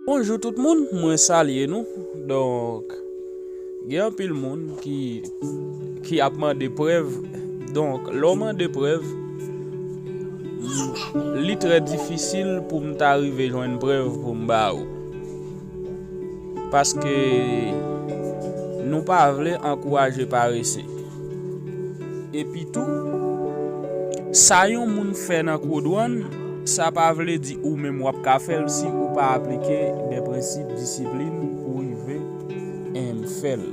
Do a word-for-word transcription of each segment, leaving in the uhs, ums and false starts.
Bonjou tout moun, mwen salye nou. Donk, gen anpil moun ki, ki ap mande prèv. Donk, lè w mande prèv, li trè difisil pou m ta rive jwenn prèv pou m ba ou. Paske nou pa vle ankouraje parese. Epi tou, sa yon moun fè nan kodwàn, sa pa vle di ou menm w ap ka fè l si ou pa aplike de prensip disiplin pou rive, em, fè l.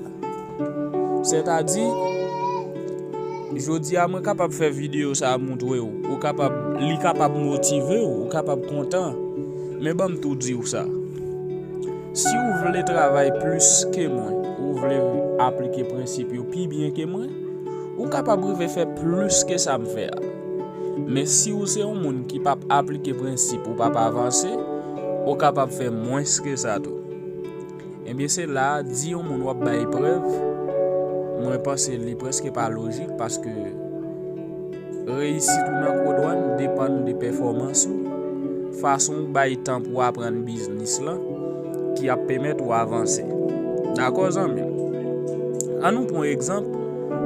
Sètadi, jodi a mwen kapab fè videyo sa a montre w, ou kapab, li kapab motive w, ou kapab kontan. Men ban m tou di w sa. Si w vle travay plis ke mwen, ou vle aplike prensip yo pi byen ke mwen, ou kapab rive fè plis ke sa m fè a. Men si w se yon moun ki p ap aplike prensip, ou p ap avanse, ou kapab fè mwens ke sa tou. Ebyen, se la a, di yon moun w ap bay prèv, mwen panse li prèske pa lojik, paske reyisit ou nan kodwàn depann de pèfòmans ou, fason ou bay tan pou w aprann biznis lan, ki ap pèmèt ou avanse. Dakò, zanmi m? Ann nou pran yon egzanp,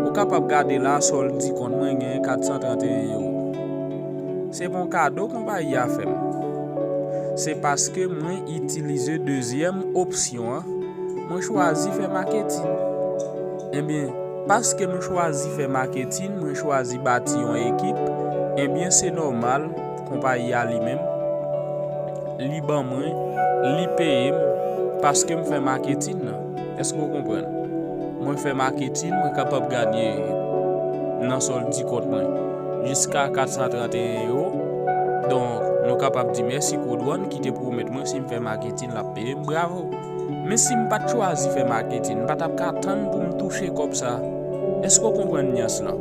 ou kapab gade la, sòldi kont mwen genyen kat san trannteyen ewo. Se pa yon kado konpayi a fè m. Se paske mwen itilize dezyèm opsyon an, mwen chwazi fè maketin. Ebyen, paske m chwazi fè maketin, mwen chwazi bati yon ekip, ebyen, se nòmal, konpayi a li menm, li ban mwen, li peye m, paske m fè maketin nan. Èske w konprann? Mwen fè maketin, mwen kapab gade nan sòldi kont mwen jiska kat san trannteyen ewo. Donk, nou kapab di mèsi Kodwàn ki te pwomèt mwen si m fè maketin, l ap peye m, bravo. Men si m pa t chwazi fè maketin, m pa t ap ka tann pou m touche kòb sa a. Èske w konprann nyans lan?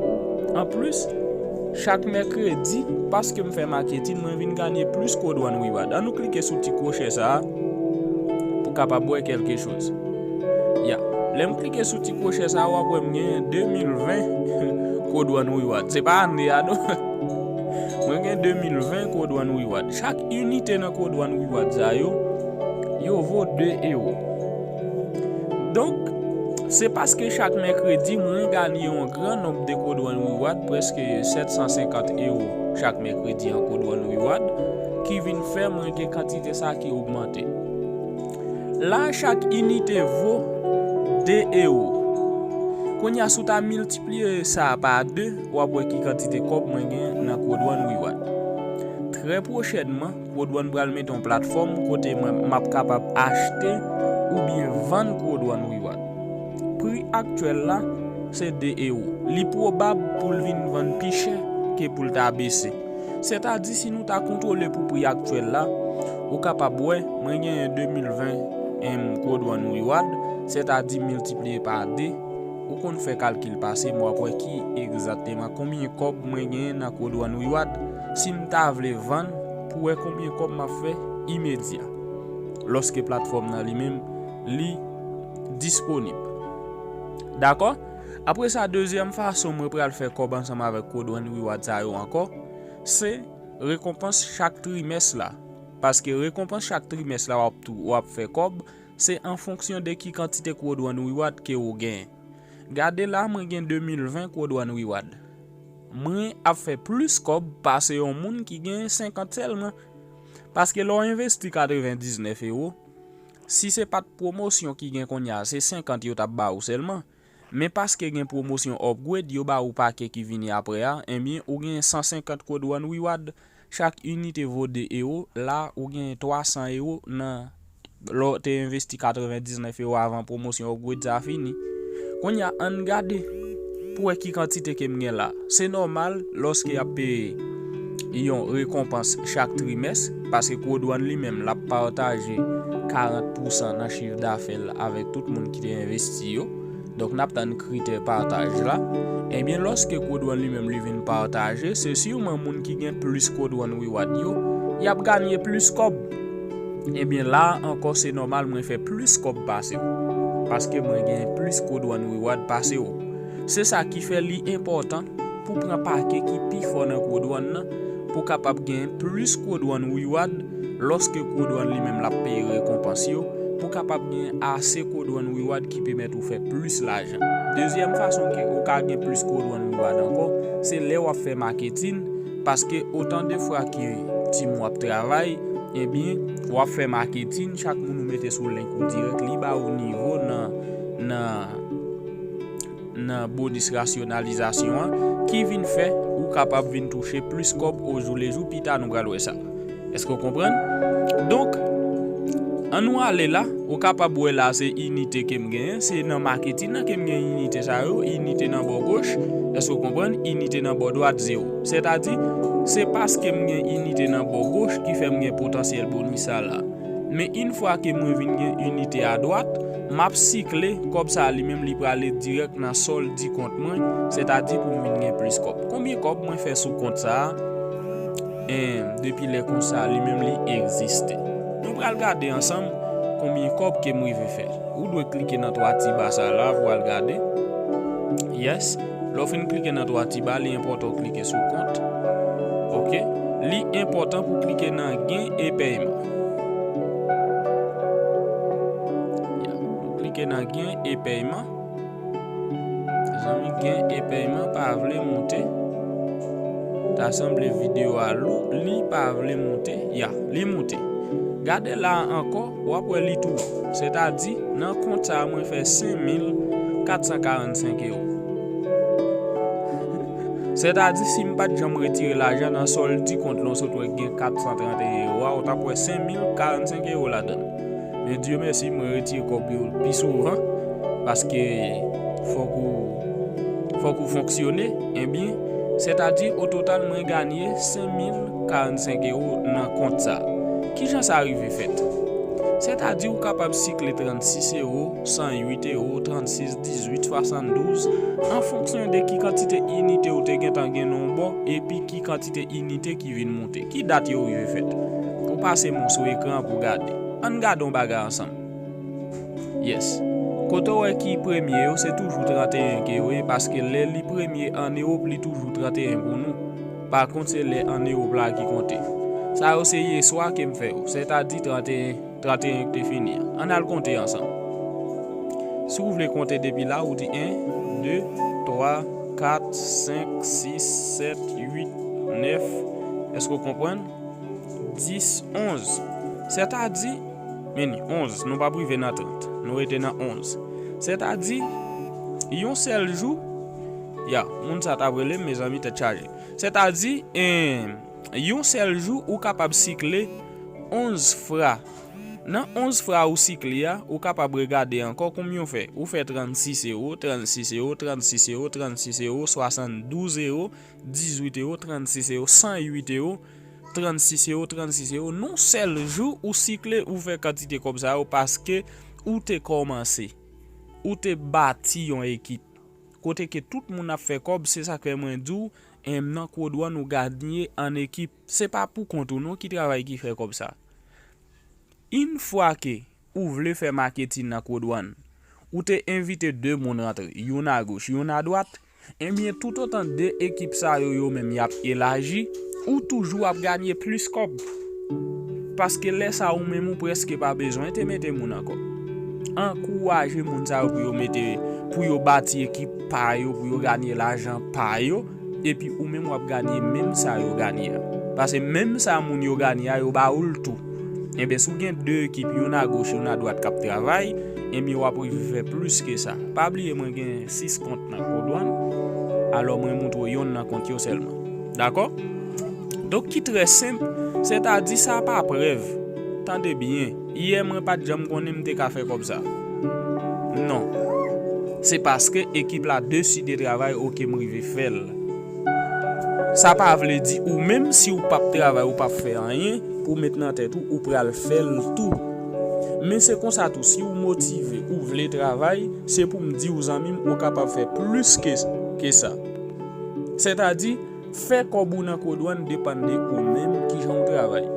Anplis, chak mèkredi, paske m fè maketin, mwen vin ganye plis Kodwàn Reward. Ann nou klike sou ti kwochè sa a pou kapab wè kèlke choz. Ya, lè m klike sou ti kwochè sa a, w ap wè m genyen de mil ven Kodwàn Reward. Se pa ane a, non. Mwen gen de mil ven Kodwàn Reward. Chak inite nan Kodwàn Reward sa yo, yo vo de ewo. Donk, se paske chak mèkredi, mwen ganye yon gran nonb de Kodwàn Reward, prèske sèt san senkant ewo chak mèkredi an Kodwàn Reward, ki vin fè mwen gen kantite sa ki ogmante. La, chak inite vo de ewo. Kounye a, si w ta miltipliye sa pa de, w ap wè ki kantite kòb mwen gen nan Kodwàn Reward. Trè pwochènman, Kodwàn pral mete yon platfòm kote mwen, m ap kapab achte oubyen vann Kodwàn Reward. Pri aktyèl la, se de ewo. Li pwobab pou l vin vann pi chè ke pou l ta bese. Sètadi, si nou ta kontwole pou pri aktyèl la, ou kapab wè, mwen genyen de mil ven, em, Kodwàn Reward, sètadi miltipliye pa de, ou konn fè kalkil pase, m w ap wè ki egzakteman konbyen kòb mwen genyen nan Kodwàn Reward, si m ta vle vann, pou wè konbyen kòb m ap fè imedya. Lòske platfòm nan li menm, li disponib. Dakò? Apre sa, dezyèm fason mwen pral fè kòb ansanm avèk Kodwàn Reward sa yo ankò, se rekonpans chak trimès la. Paske rekonpans chak trimès la w ap tou, w ap fè kòb, se an fonksyon de ki kantite Kodwàn Reward ke ou genyen. Gade la, mwen gen de mil ven Kodwàn Reward. Mwen ap fè plis kòb pase yon moun ki gen senkant sèlman. Paske lè w envesti katrevendiznèf ewo, si se pa t pwomosyon ki gen kounye a, se senkant yo t ap ba ou sèlman. Men paske gen pwomosyon upgrade, yo ba ou pake ki vini apre a, ebyen, ou gen san senkant Kodwàn Reward. Chak inite vo de ewo, la ou gen twa san ewo nan, lè w te envesti katrevendiznèf ewo avan pwomosyon upgrade sa a fini. Kounye a, ann gade pou wè ki kantite ke m gen la. Se nòmal lòske y ap peye yon rekonpans chak trimès, paske Kodwàn li menm, l ap pataje karant pousan nan chif dafè l avèk tout moun ki te envesti yo. Donk, n ap tann kritè pataj la. Ebyen, lòske Kodwàn li menm li vin pataje, se siman moun ki gen plis Kodwàn Reward yo, y ap ganye plis kòb. Ebyen, la a ankò, se nòmal mwen fè plis kòb pase w. Paske mwen gen plis Kodwàn Reward pase w. Se sa ki fè li enpòtan pou pran pake ki pi fò nan Kodwàn nan, pou kapab gen plis Kodwàn Reward lòske Code One li menm l ap peye rekonpans yo, pou kapab gen ase Code One reward ki pèmèt ou fè plis lajan. Dezyèm fason ke ou ka gen plis Code One reward ankò, se lè w ap fè maketin, paske otan de fwa ke team w ap travay, ebyen, w ap fè maketin, chak moun ou mete sou link ou dirèk, li ba ou nivo nan, nan, nan bonis rasyonalizasyon an, ki vin fè ou kapab vin touche plis kòb ojoulejou. Pita nou pral wè sa. Èske w konprann? Donk, ann nou ale la, ou kapab wè la se inite ke m genyen, se nan maketin nan ke m gen inite sa yo, inite nan bò goch, èske w konprann? Inite nan bò dwat, zewo. Sètadi, se paske m gen inite nan bò goch ki fè m gen potansyèl bonis sa la. Men yon fwa ke mwen vin gen inite adwat, m ap sikle kòb sa li menm li prale dirèk nan sòl di kont mwen, sètadi pou m vin gen plis kòb. Konbyen kòb mwen fè sou kont sa a? Depi lè kont sa li menm li egziste. Nou pral gade ansanm konbyen kòb ke m rive fè. Ou dwe klike nan twa ti ba sa la pou al gade. Yes. Lè w fin klike nan twa ti ba, li enpòtan w klike sou kont. Ok. Li enpòtan pou klike nan gen e pèyman. Ya, nou klike nan gen e pèyman. Mezanmi, gen e pèyman pa vle moute. Ta sanble videyo a lou, li pa vle moute. Ya, li moute. Gade la ankò, w ap wè li tou. Sètadi, nan kont sa a, mwen fè senk mil kat san karannsenk ewo. Sètadi, si m pa t janm retire lajan nan sòl di kont lan, w sot wè gen kat san trannteyen ewo a, ou t ap wè senk mil karannsenk ewo ladan l. Men Dye mèsi, mwen retire kòb yo pi souvan, paske fòk ou, fòk ou fonksyone, ebyen, sètadi, o total, mwen ganye senk mil karannsenk ewo nan kont sa. Kijan sa rive fèt? Sètadi, ou kapab sikle trannsis ewo, san uit ewo, trannsis, dizuit, swasanndouz, an fonksyon de ki kantite inite ou te gentan gen nan yon bò, epi ki kantite inite ki vin moute. Ki dat yo rive fèt? Ou pase men w sou ekran an pou gade. Ann gade yon bagay ansanm. Yes. Kote w wè ki premye yo, se toujou trannteyen ke yo ye, paske lè li premye ann Ewòp, li toujou trannteyen pou nou. Pa kont, se lè ann Ewòp la ki konte. Sa yo se yèswa ke m fè yo, sètadi trannteyen, trannteyen ki te fini an. Ann al konte ansanm. Si w vle konte depi la, ou di en, de, twa, kat, senk, sis, sèt, uit, nèf. Èske w konprann? Dis, onz. Sètadi, men ni onz, nou p ap rive nan trant. Nou rete nan onz. Sètadi, yon sèl jou, ya, moun sa t ap rele m, mezanmi, tèt chaje. Sètadi, en, yon sèl jou, ou kapab sikle onz fwa. Nan onz fwa ou sikle a, ou kapab regade ankò konbyen w fè. Ou fè trannsis ewo, trannsis ewo, trannsis ewo, trannsis ewo, swasanndouz ewo, dizuit ewo, trannsis ewo, san uit ewo, trannsis ewo, trannsis ewo. Nan yon sèl jou, ou sikle, ou fè kantite kòb sa yo paske ou te kòmanse. Ou te bati yon ekip. Kote ke tout moun ap fè kòb, se sa k fè mwen di w, en, nan Code One ou ganye an ekip. Se pa pou kont ou non ki travay ki fè kòb sa. Yon fwa ke ou vle fè maketin nan Code One, ou te envite de moun rantre, youn agoch, youn adwat, ebyen, toutotan de ekip sa yo, yo menm, y ap elaji, ou toujou ap ganye plis kòb. Paske lè sa a, ou menm, ou prèske pa bezwen te mete moun ankò. Ankouraje moun sa yo pou yo mete, pou yo bati ekip pa yo, pou yo ganye lajan pa yo, epi ou menm w ap ganye menm sa yo ganye a. Paske menm sa moun yo ganye a, yo ba ou l tou. Enben, si w gen de ekip, youn agoch, youn adwat k ap travay, enben, w ap rive fè plis ke sa. Pa bliye, mwen gen sis kont nan Code One, alò mwen montre w yonn nan kont yo sèlman. Dakò? Donk, ki trè senp, sètadi sa pa prèv. Tande byen, yè mwen pa t janm konnen m te ka fè kòb sa. Non. Se paske ekip la deside travay, oke, m rive fè l. Sa pa vle di ou menm, si w p ap travay, ou p ap fè anyen, pou w met nan tèt ou, ou pral fè l tou. Men se konsa tou, si w motive, ou vle travay, se pou m di w, zanmi m, ou kapab fè plis ke, ke sa. Sètadi, fè kòb ou nan Code One depann de ou menm kijan w travay.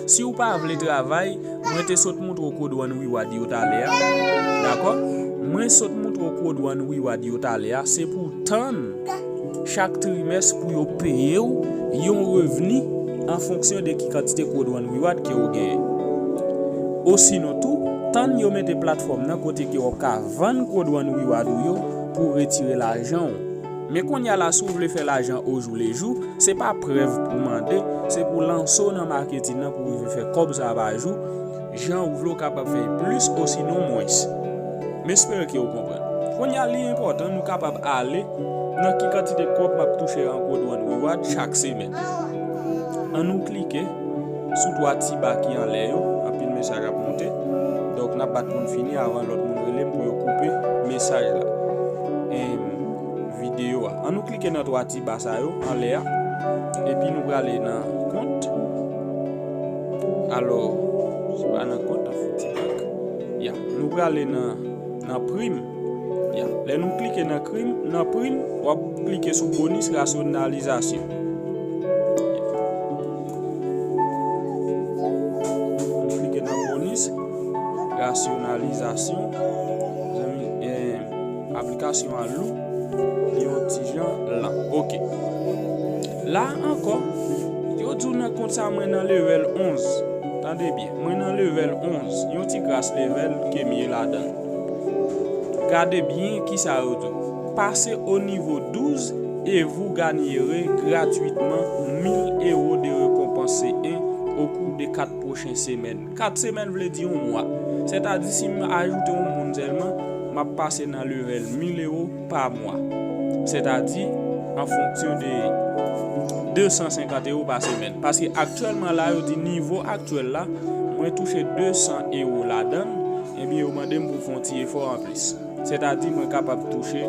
Si w pa vle travay, mwen te sot montre w Code One reward yo talè a. Dakò? Mwen sot montre w Code One reward yo talè a. Se pou w tann chak trimès pou yo peye w yon revni an fonksyon de ki kantite Code One Reward ke w genyen. Osinon tou, tann yo mete platfòm nan kote ke w ap ka vann Code One Reward ou yo pou w retire lajan w. Men kounye a la, si w vle fè lajan o jou le jou, se pa prèv pou mande, se pou lanse w nan maketin nan pou w rive fè kòb sa pa jou. Jan ou vle w kapab fè plis osinon mwens. M espere ke w konprann. Kounye a, li enpòtan nou kapab ale nan ki kantite kòb m ap touche an Code One Reward chak semèn. An nou klike sou twa ti ba ki anlè yo, anpil mesaj ap monte. Donk, n ap bat pou n fini avan lòt moun rele m pou yo koupe mesaj la. Em, videyo a. An nou klike nan twa ti ba sa yo anlè a. Epi nou prale nan kont. Alò, se pa nan kont, an fouti bak. Ya, nou prale nan, nan prim. Ya, lè nou klike nan krim, nan prim, w ap klike sou bonis rasyonalizasyon. Ya. Nou klike nan bonis rasyonalizasyon. Zanmi, eh, aplikasyon an lou, li yon ti jan lan. Ok. La ankò, yo di w nan kont sa mwen nan level onz. Tande byen, mwen nan level onz, yon ti kras level ke m ye ladan l. Gade byen kisa yo di w. Passez au niveau douze et vous gagnerez gratuitement mille euros de récompense C un au cours de quatre pwochen semèn. Kat semèn vle di yon mwa. Sètadi, si m ajoute yon moun sèlman, m ap pase nan level mil ewo pa mwa. Sètadi, an fonksyon de de san senkant ewo pa semèn. Paske aktyèlman la, yo di nivo aktyèl la, mwen touche de san ewo ladan l, ebyen, yo mande m pou fè yon ti efò anplis. Sètadi, mwen kapab touche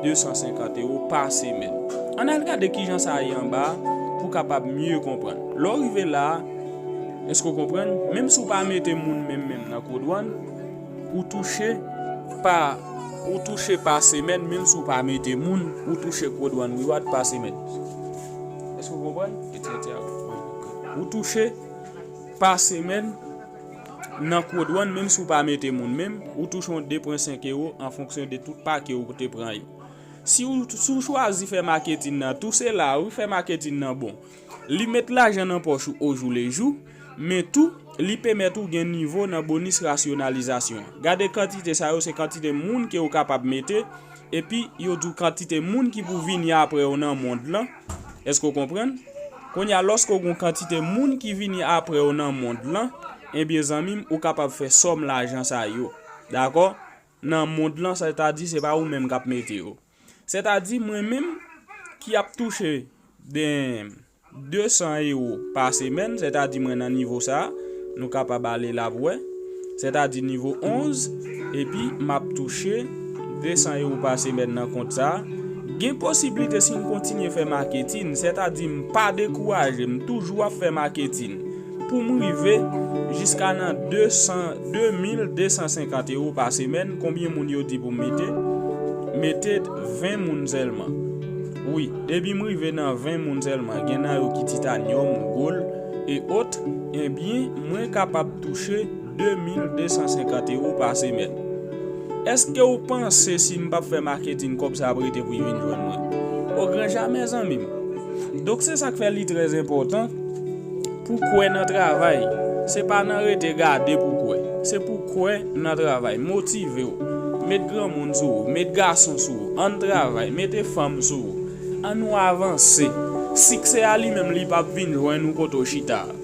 de san senkant ewo pa semèn. Ann al gade kijan sa ye anba a pou w kapab mye konprann. Lè w rive la a, èske w konprann? Menm si w pa mete moun menm menm nan Code One, ou touche pa, ou touche pa semèn, menm si w pa mete moun, ou touche Code One Reward pa semèn. Èske w konprann? Ou touche pa semèn nan Code One, menm si w pa mete moun menm, ou touche yon de pwen senk ewo an fonksyon de tout pa ke w te pran yo. Si w, si w chwazi fè maketin nan tou, se la wi, fè maketin nan bon. Li met lajan nan pòch ou o jou le jou, men tou, li pèmèt ou gen nivo nan bonis rasyonalizasyon an. Gade kantite sa yo, se kantite moun ke w kapab mete, epi yo di w kantite moun ki pou vini apre w nan mond lan. Èske w konprann? Kounye a, lòske w gen yon kantite moun ki vini apre w nan mond lan, ebyen, zanmi m, ou kapab fè sòm lajan sa yo. Dakò? Nan mond lan, sètadi, se pa ou menm k ap mete yo. Sètadi, mwen menm ki ap touche de, de san ewo pa semèn, sètadi mwen nan nivo sa a, nou kapab ale la pou wè. Sètadi nivo onz, epi m ap touche de san ewo pa semèn nan kont sa a. Gen posiblite si m kontinye fè maketin, sètadi m pa dekouraje, m toujou ap fè maketin. Pou m rive jiska nan de san, de mil de san senkant ewo pa semèn, konbyen moun yo di pou m mete? Mete ven moun sèlman. Wi, depi m rive nan ven moun sèlman, gen nan yo ki titanyòm, gòl, e ot, ebyen, mwen kapab touche de mil de san senkant ewo pa semèn. Èske w panse si m p ap fè maketin, kòb sa ap rete pou l vin jwenn mwen? O gran jamè, zanmi m. Donk, se sa k fè li trè enpòtan pou kwè nan travay. Se pa nan rete gade pou kwè. Se pou kwè nan travay. Motive w. Met granmoun sou ou. Met gason sou ou. Ann travay. Mete fanm sou ou. Ann nou avanse. Siksè a li menm, li p ap vin jwenn ou kote w chita a.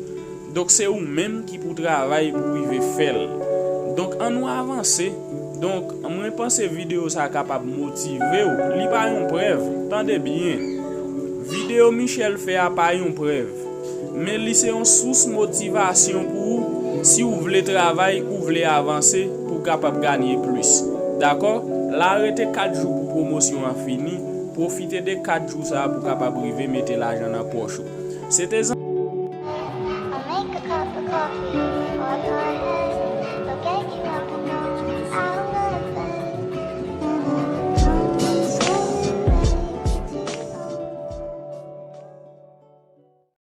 Donk, se ou menm ki pou travay pou rive fè l. Donk, ann nou avanse. Donk, mwen panse videyo sa a kapab motive w. Li pa yon prèv. Tande byen. Videyo Michel fè a pa yon prèv. Men li se yon sous motivasyon pou ou si w vle travay, ou vle avanse, pou w kapab ganye plis. Dakò? La rete kat jou pou pwomosyon an fini. Pwofite de kat jou sa a pou w kapab rive mete lajan nan pòch ou. Se te zan- I'll make a cup of coffee for your head.